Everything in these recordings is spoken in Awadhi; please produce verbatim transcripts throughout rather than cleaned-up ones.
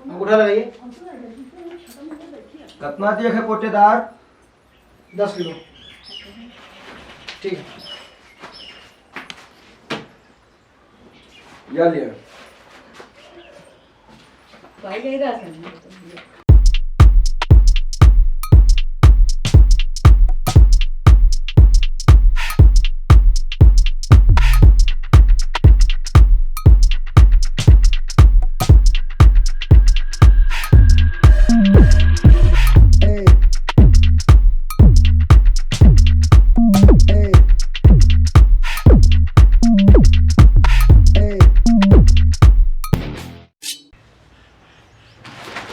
अंगूठा लगाइए। कितना दिया है कोटेदार? दस किलो। ठीक है। या लिया। भाई, यही राशन है।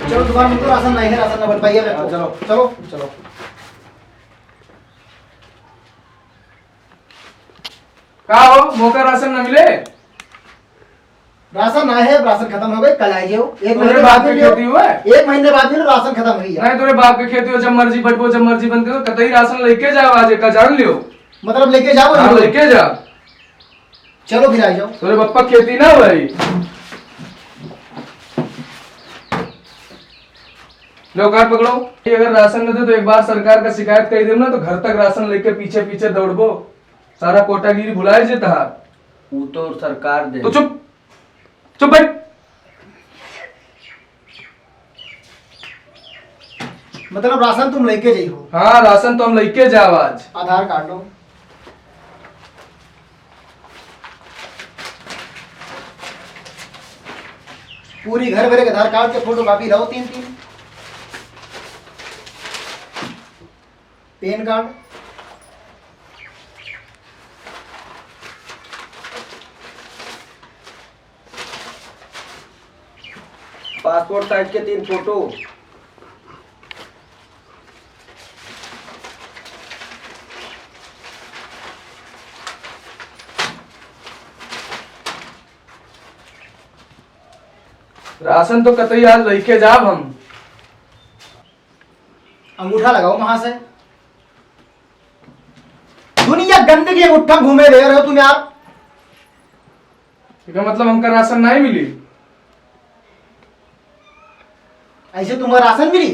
चलो, दुकान में तो राशन नहीं है, राशन ना बन पाइए। हाँ, चलो। चलो, चलो। का हो, मोका राशन ना मिले? राशन ना है, राशन खतम हो गए, कल आइए हो। एक तोरे महीने बाप बाद के मिलो। खेती हुआ है? एक महीने बाद मिलो, राशन खतम हो गया। नहीं, तोरे बाप के खेती हो, जब मर्जी बटबो, जब मर्जी बंद करो, कतई राशन लेके जाओ आज, का जान लियो। मतलब लेके जाओ हाँ, ना? लेके जा। चलो फिर आ जाओ। तोरे पप्पा खेती ना भाई। लो कार्ड पकड़ो। ये अगर राशन न दे तो एक बार सरकार का शिकायत कर देम ना तो घर तक राशन लेके पीछे पीछे दौड़बो। सारा कोटागिरी भुलाए जे तहार। वो तो सरकार दे। तो चुप, चुप बैठ। मतलब राशन तुम लेके जाइ हो? हाँ, राशन तो हम लेके जाब आज। आधार कार्ड लो। पूरी घर भरे के आधार कार्ड के फोटो कॉपी लाओ, तीन तीन। पैन कार्ड। पासपोर्ट साइज के तीन फोटो। राशन तो कतई आज लइके जाब हम। अंगूठा लगाओ वहां से। दुनिया गंदगी अंगूठा घूमे रहे रहो तुम यार। एकर मतलब हमका राशन नाहीं मिली? ऐसे तुमका राशन मिली?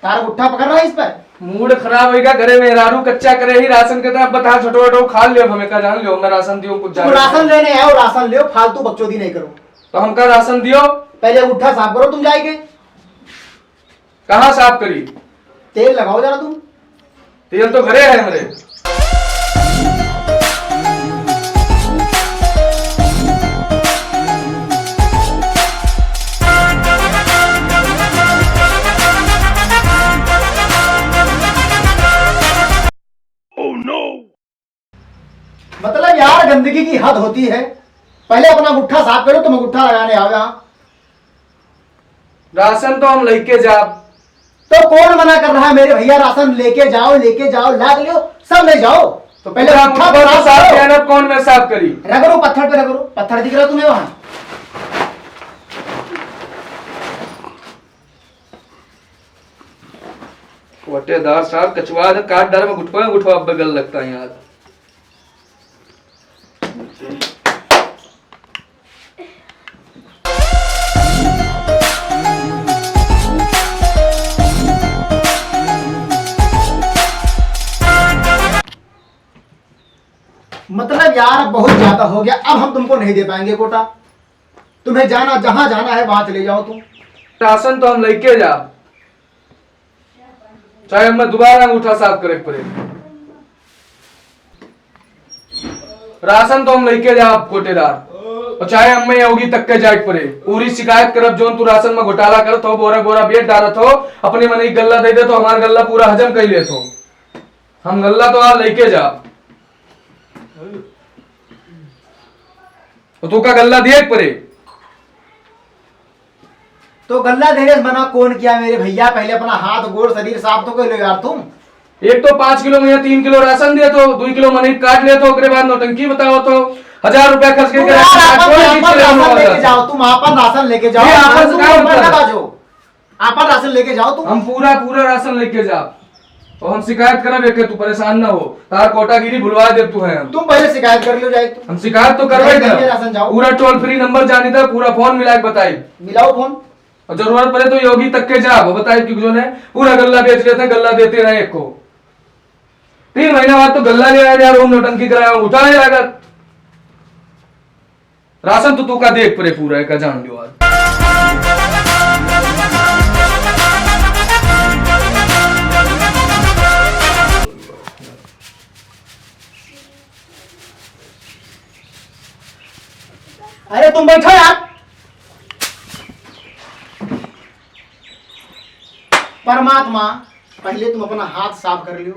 तार गुट्ठा पकड़ रहा है इस पर। मूड खराब होइगा, घरे मेहरारू कच्चा करे ही राशन के, तब बता छोटो छोटो खा लियो, हमें का जान लियो, मैं राशन दियो कुछ तुम जाने राशन लेने आओ, राशन लियो, फालतू बकचोदी नहीं करो। तो हमका राशन दियो। पहले अंगूठा साफ करो तुम जाके। कहाँ साफ करी? तेल लगाओ जरा तुम। तेल तो घरे है हमरे। मतलब यार, गंदगी की हद होती है। पहले अपना गुट्ठा साफ करो, तुम गुट्ठा लगाने आओ यहाँ। राशन तो हम लेके जाब। तो कौन मना कर रहा है मेरे भैया, राशन लेके जाओ, लेके जाओ, लाद लियो, सब ले जाओ। तो पहले पूरा गुट्ठा गुट्ठा तो साफ साफ करो। किया ना, कौन मैं साफ करी? रगड़ो, पत्थर पे रगड़ो, पत्थर दिख रहा तुम्हें वहां? कोटेदार साहब, कचुआ दे, काट डाल में गुठवा, गुठवा अब गल लगता है यार। मतलब यार, अब बहुत ज्यादा हो गया, अब हम तुमको नहीं दे पाएंगे कोटा। तुम्हें जाना, जहां जाना है, वहां चले जाओ तुम। राशन तो हम लेके जाब, चाहे हमें दोबारा अंगूठा साफ करे के पड़े। राशन तो हम लेके जाब कोटेदार, और चाहे हमें योगी तक के जाए के पड़े। पूरी शिकायत करब, जौन तू राशन में घोटाला करत हो, बोरा बोरा बेच डालत हो, अपने मन एक गल्ला दे दे तो हमार गल्ला पूरा हजम कर लेत हो। हम गल्ला तो आज लेके जाब। तो तू का गल्ला दिए के पड़े? तो गल्ला देने से मना कौन किया मेरे भैया? पहले अपना हाथ, गोड़, शरीर साफ तो कर लो यार तुम। एक तो पाँच किलो में या तीन किलो राशन दे तो, दो किलो मनी काट ले तो, ओकरे बाद नौटंकी बताओ तो, हजार रुपया खर्च तुम करके यार राशन आपन, कार्ड कौन आपन चीज से राशन लेके जाओ, तुम आपन राशन लेके जाओ, ये आपन से तुम का ऊपर ना मतलब? बाजो। आपन राशन लेके जाओ तुम। हम पूरा, पूरा राशन लेके जाब। तो हम शिकायत करब एके, तू परेशान ना हो, तार कोटागिरी भुलवा देब तू है हम। तुम पहले शिकायत कर लो जाए तो। हम शिकायत तो करबे नहीं, करब। नहीं, राशन जाओ। पूरा टोल फ्री नंबर जानी था, पूरा फोन मिला के बताई। मिलाओ फोन। और जरूरत पड़े तो योगी तक के जाब, बताई कि जो ने पूरा गल्ला बेच लेते हैं, गल्ला देते रहे एक को। तीन महीना बाद तो गल्ला ले आए यार, वो नौटंकी कराया, उठा नहीं लागत। राशन तो तू का देख परे पूरा का जान लियो आज। अरे तुम बैठो यार। परमात्मा, पहले तुम अपना हाथ साफ कर लियो,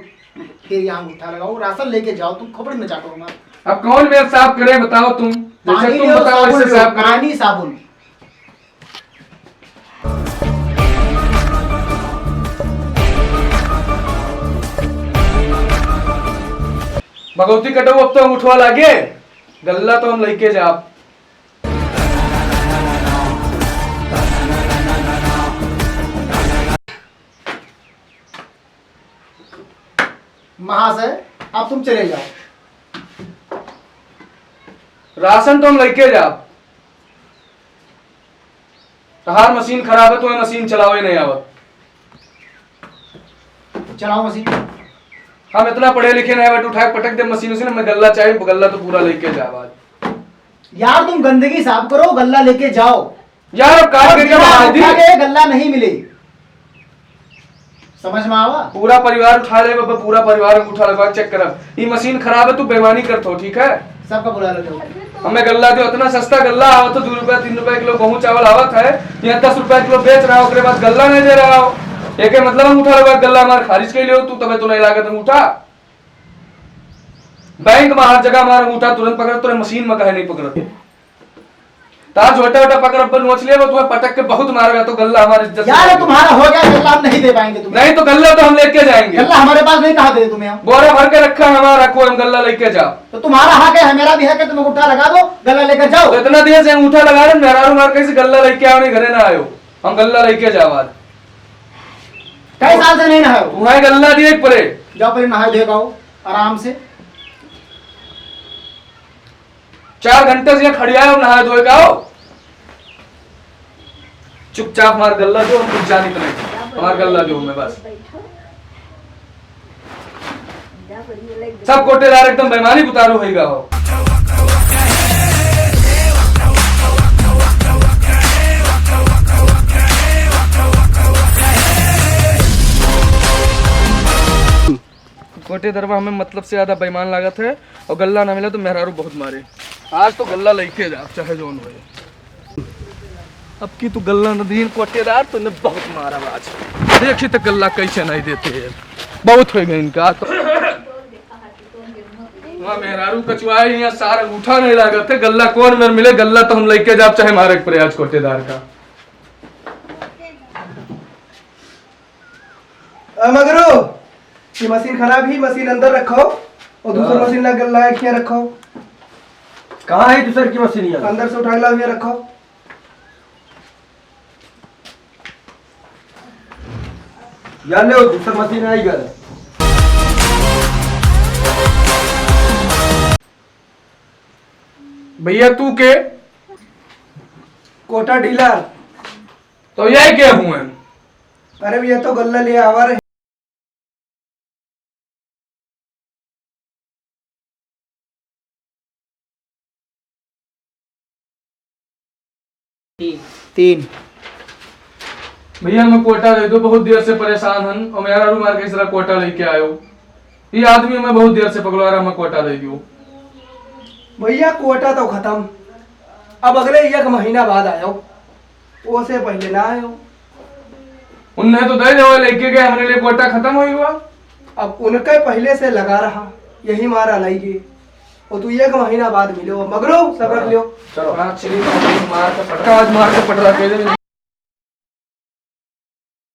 फिर यहाँ अंगूठा लगाओ, राशन लेके जाओ, तुम खोपड़ी में चाटो हमारा। अब कौन मेरे साफ करे बताओ तुम, जैसे पानी तुम लियो, बताओ साबुन वैसे लियो, साफ करो। पानी साबुन। भगवती कटऊ अब तो अंगूठवा लागे, गल्ला तो हम लेके जाब। महाशय, अब तुम चले जाओ। राशन तो हम लेके जाब। तहार मशीन खराब है, तुम्हें मशीन चलावे नहीं आवत। चलाओ मशीन। हम इतना पढ़े लिखे नहीं, बट उठा के पटक दे मशीन उशीन, हमें गल्ला चाहिए, गल्ला तो पूरा लेके जाब आज। यार तुम गंदगी साफ करो, गल्ला लेके जाओ। यार, अब काट और के क्या बिना मार दी? उठा के गल्ला नहीं मिले। समझ में आवा? पूरा परिवार उठा ले बाबा, पूरा परिवार उठा ले, चेक करब। ई मशीन खराब है, तू बेईमानी करत हो, ठीक है? सबका बुला लो, जाओ। हमें गल्ला दो, इतना सस्ता गल्ला आवत हो, दो रुपया, तीन रुपया किलो गेहूं चावल आवत है, यहाँ दस रुपया किलो बेच रहा हो, ओकरे बाद गल्ला नहीं दे रहा हो। एके मतलब हम उठा लेबा, गल्ला हमार खारिज कर लियो, तू तबे तो नहीं लागत हम उठा। बैंक में हर जगह हमार अंगूठा तुरंत पकड़त, तोरे मशीन में काहे नहीं पकड़त? तार झोटा वोटा पकड़, अपन नोच ले, वो तुम्हें पटक के बहुत मारेगा, तो गल्ला हमारी इज्जत यार, से तुम्हारा हो गया, गल्ला हम नहीं दे पाएंगे तुम्हें। नहीं तो गल्ला तो हम लेके जाएंगे। गल्ला हमारे पास नहीं, कहाँ दे तुम्हें हम? बोरा भर के रखा है हमारा, कोई हम गल्ला लेके जाओ। तो तुम्हारा हक है, मेरा भी हक है, तुम अंगूठा लगा दो, गल्ला लेकर जाओ। तो इतना दिन से अंगूठा लगा रहे, मेहरारू मार कैसे गल्ला लेके आओ, नहीं घरे ना आयो, हम गल्ला लेके जाओ आज। कई साल से नहीं नहायो? तुम्हारे गल्ला दिए एक परे। जाओ पहले नहाए धोए के आओ, आराम से। चार घंटे से यहाँ खड़िया है, नहाए धोए के आओ। चुपचाप हमार गल्ला दो, हम कुछ जानी तो नहीं। हमार गल्ला दो हमें बस। सब कोटेदार एकदम बेईमानी बुतारू होइगा हो। कोटेदरवा हमें मतलब से ज्यादा बेईमान लागत है, और गल्ला ना मिला तो मेहरारू बहुत मारे। आज तो गल्ला लेके जा, चाहे जौन होए। अब की तू गल्ला न दीन कोटेदार, तूने बहुत मारा आज। देखी तो गल्ला कैसे नहीं देते हैं, बहुत हो गए इनका तो। वहाँ मेहरारू कचुआए, यहाँ सारा उठा नहीं लागत है। गल्ला कौन मेर मिले, गल्ला तो हम लेके जाब, चाहे मारे के पड़े आज कोटेदार का। ए मगरू, ये मशीन खराब ही, मशीन अंदर रखो और दूसर हाँ। मशीन ला, ला के यहाँ रखो। कहाँ है दूसर की मशीन यहाँ? अंदर से उठा के लाओ, यहाँ रखो। यार ले, दूसर मशीन आई गल। भैया तू के? कोटा डीलर। तो ये के हुए? अरे भैया, तो गल्ला ले आवा रहे। तीन। भैया, हमें कोटा दे दो, बहुत देर से परेशान हन, और मेहरारू मार के इस तरह कोटा लेके आयो। ये आदमी हमें बहुत देर से पकड़वा रहा, हमें कोटा दे दियो। भैया, कोटा तो खत्म, अब अगले एक महीना बाद आयो। ओसे पहले ना आयो। उन्हें तो दे देवे, लेके गए, हमरे लिए कोटा खत्म होई हुआ। अब उनके पहले से लगा रहा, यही मारा लाई गए। और तू एक महीना बाद मिलो, मगरू, सब रख लियो। चलो। हाँ, चलिए, मार के पटका, आज मार के पटका के दे।